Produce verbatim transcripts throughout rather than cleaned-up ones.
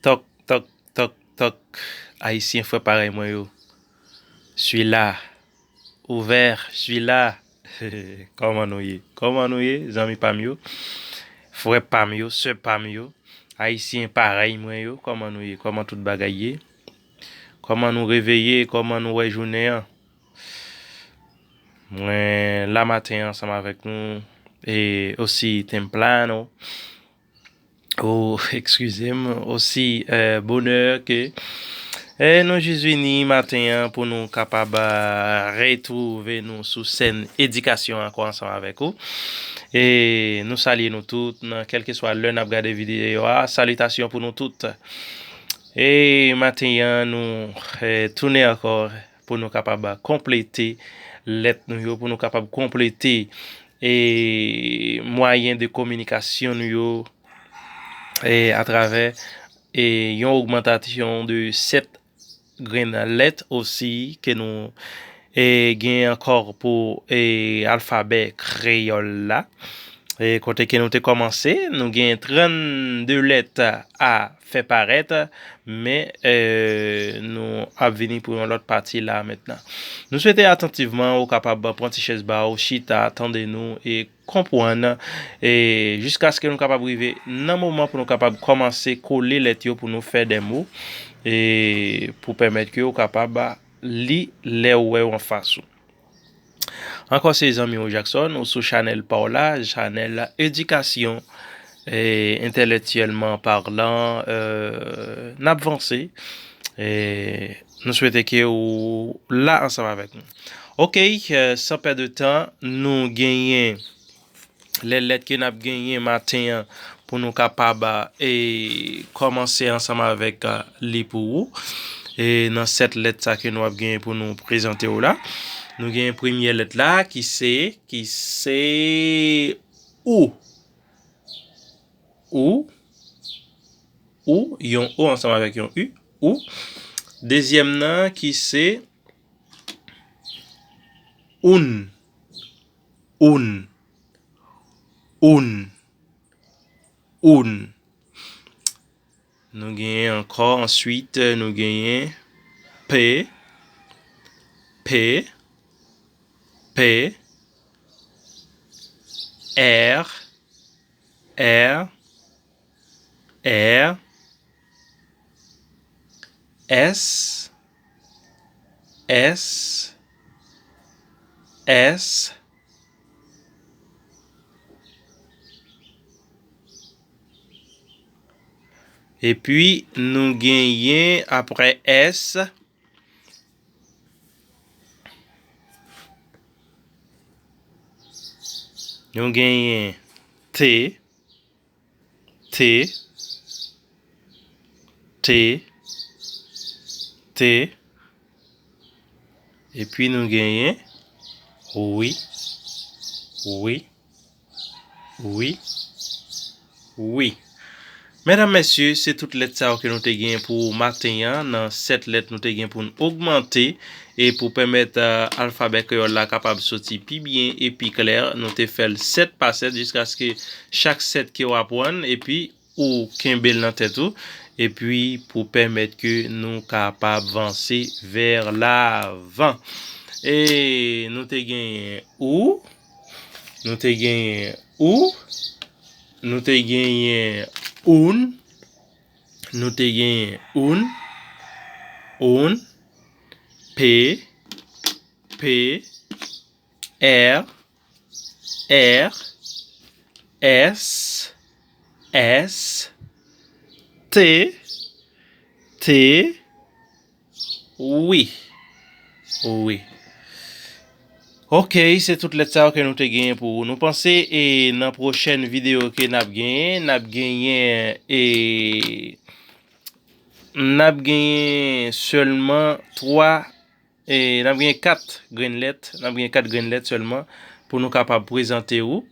Tòk, tòk, tòk, tòk. Ayisyen frè parèy mwen yo. Suis là. Ouvert, suis là. Kòman nou ye? Kòman nou ye, zanmi pa m yo? Frè pa m yo, sè pa m yo. Ayisyen parèy mwen yo, kòman nou ye? Kòman tout bagay ye? Kòman nou reveye? Kòman nou wè jounen an? Mwen la maten an ansanm avèk nou. E osi temprano. O, eskize m, osi, eh, bonè ke, eh, nou jis vini maten an pou nou kapab, eh, retwouve nou sou sèn edikasyon ankò ansanm avèk ou. E nou salye nou tout, nan kèlkeswa lè n ap gade videyo a, salitasyon pou nou tout. E maten an, nou, eh, tounen ankò pou nou kapab konplete lèt nou yo, pou nou kapab konplete, e, mwayen de kominikasyon nou yo, e, atravè, e, yon ogmantasyon de sèt grenn lèt osi ke nou, e, gen ankò pou, e, alfabè kreyòl la. E, kote ke nou te kòmanse, nou gen trannde lèt a fè parèt, men, e, nou ap vini pou yon lòt pati la mentnan. Nou swete atantivman ou kapab pran ti chèz ba ou, chita, tande nou e konprann, e jiskaske nou kapab rive nan moman pou nou kapab kòmanse kole lèt yo pou nou fè de mo, e pou pèmèt ke ou kapab li lè ou wè yo anfas ou. Ankò se zanmi w Jackson, ou sou chanèl pa w la, chanèl edikasyon, e entèlektyèlman palan, e n ap vanse. E nou swete ke ou la ansanm avèk nou. Oke, e, san pèdi tan, nou genyen lè lèt ke n ap genyen maten an pou nou kapab, e, kòmanse ansanm avèk, e, li pou ou. E nan sèt lèt sa ke nou ap genyen pou nou prezante w la, nou genyen premyè lèt la ki se, ki se ou. Ou. Ou, yon O ansanm avèk yon U. Ou. Dezyèm nan ki se oun. Oun. Oun. Oun. Nou genyen ankò, answit, nou genyen P, P, P, R, R, R, S, S, S. Epi nou genyen apre S, nou genyen T, T, T, T. Epi nou genyen wi, wi, wi, wi. Medam, mesye, se tout lèt sa yo ke nou te gen pou maten an. Nan sèt lèt nou te gen pou n ogmante e pou pèmèt, eh, alfabè kreyòl la kapab soti pi byen e pi klè, nou te fè l sèt pa sèt jiskaske chak sèt ke w aprann, epi ou kenbe l nan tèt ou, epi pou pèmèt ke nou kapab vanse vè lavan. E nou te genyen ou, nou te genyen ou, nou te genyen oun, nou te genyen oun, oun, P, P, R, R, S, S, T, T, wi, wi. Oke, se tout lèt sa yo ke nou te genyen pou ou. Nou panse, e, nan pwochèn videyo ke n ap genyen, n ap genyen, e, n ap genyen sèlman twa, e, n ap genyen kat grenn lèt, n ap genyen kat grenn lèt sèlman pou nou kapab prezante ou.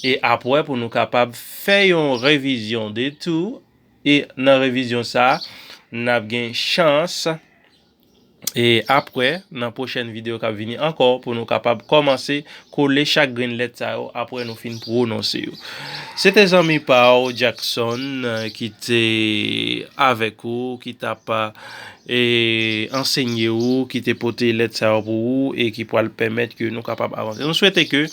E apre, pou nou kapab fè yon revizyon de tou. E nan revizyon sa a, n ap gen chans E apre, nan pwochèn videyo k ap vini ankò, pou nou kapab kòmanse kole chak grenn lèt sa yo, apre nou fin pwononse yo. Se te zanmi pa w, Jackson, eh, ki te avèk ou, ki t ap, eh, ansenye ou, ki te pote lèt sa yo pou ou, e ki pral pèmèt ke nou kapab avanse. Nou swete ke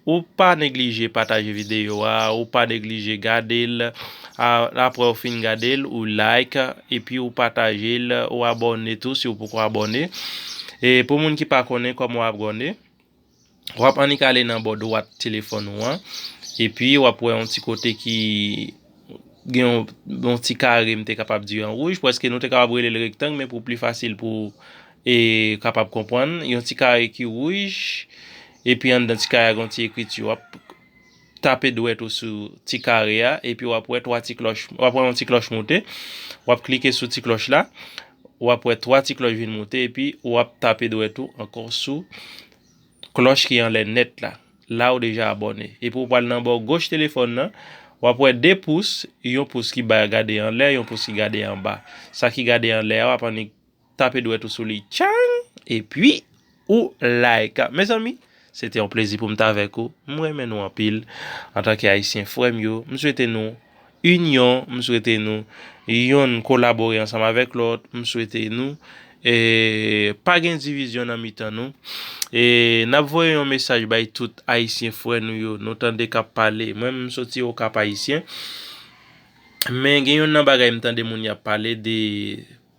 ou pa neglije pataje videyo a, ou pa neglije gade l. A, apre ou fin gade l, ou like, epi ou pataje l, ou abòne tou si ou poko abòne. E pou moun ki pa konnen kòman w abòne, w ap annik ale nan bò dwat telefòn ou an, epi w ap wè yon ti kote ki gen yon, yon ti kare, m te kapab di an wouj, prèske nou te kapab rele l rektang, men pou pli fasil pou, e, kapab konprann, yon ti kare ki wouj, epi anndan ti kare a gen yon ti ekriti. W ap tape dwèt ou sou ti kare a, epi w ap wè twa ti klòch, w ap wè yon ti klòch moute, w ap klike sou ti klòch la, w ap wè twa ti klòch vin moute, epi w ap tape dwèt ou ankò sou klòch ki anlè nèt la. La ou deja abòne. Epi w pral nan bò goch telefòn nan, w ap wè de pous, yon pous ki ba gade anlè, yon pous ki gade anba. Sa ki gade anlè a, w ap annik tape dwèt ou sou li, tchang, epi ou like. Mezanmi, se te yon plezi pou m t avèk ou. M renmen nou anpil. Antanke Ayisyen, frè m yo, m swete nou inyon, m swete nou yonn kolabore ansanm avèk lòt, m swete nou, e, pa gen divizyon nan mitan nou. E n ap voye yon mesaj bay tout Ayisyen frè nou yo, nou tande k ap pale. Mwen, m soti Okap Ayisyen. Men gen yonn nan bagay m tande moun y ap pale de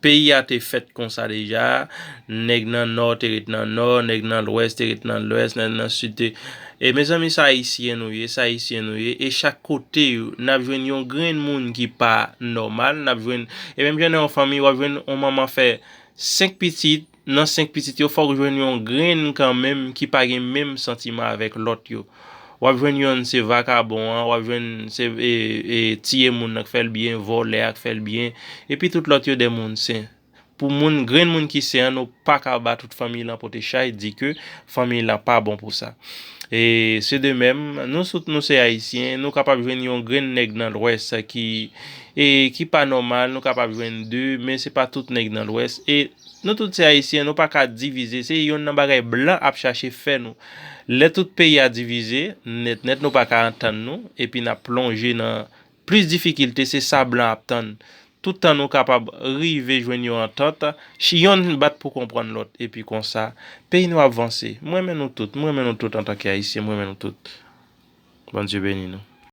peyi a te fèt konsa deja, nèg nan nò te ret nan nò, nèg nan lwès te ret nan lwès, nèg nan sid te, e mezanmi, sa ayisyen nou ye, sa ayisyen nou ye, e chak kote yo, n ap jwenn yon grenn moun ki pa nòmal, n ap jwenn, e menm jan nan yon fanmi, w ap jwenn yon manman fè senk pitit, nan senk pitit yo, fòk jwenn yon grenn kanmenm ki pa gen menm santiman avèk lòt yo. W ap jwenn yonn se vakabon an, w ap jwenn se, e, e, tiye moun nan k fè l byen, vòlè a k fè l byen, epi tout lòt yo de moun sen. Pou moun, grenn moun ki sen an, nou pa ka ba tout fanmi lan pote chay, di ke fanmi lan pa bon pou sa. E se de menm, nou tout nou se ayisyen, nou kapab jwenn yon grenn nèg nan lwès ki, e ki pa nòmal, nou kapab jwenn de, men se pa tout nèg nan lwès. E nou tout se ayisyen, nou pa ka divize, se yonn nan bagay blan ap chache fè nou. Lè tout peyi a divize, nèt nèt nou pa ka antann nou, epi n ap plonje nan plis difikilte, se sa blan ap tann. Tout tan nou kapab rive jwenn yon antant, chi-, yonn bat pou konprann lòt, epi konsa, peyi nou ap vanse. M renmen nou tout, m renmen nou tout antanke ayisyen, m renmen nou tout. Bondye beni nou.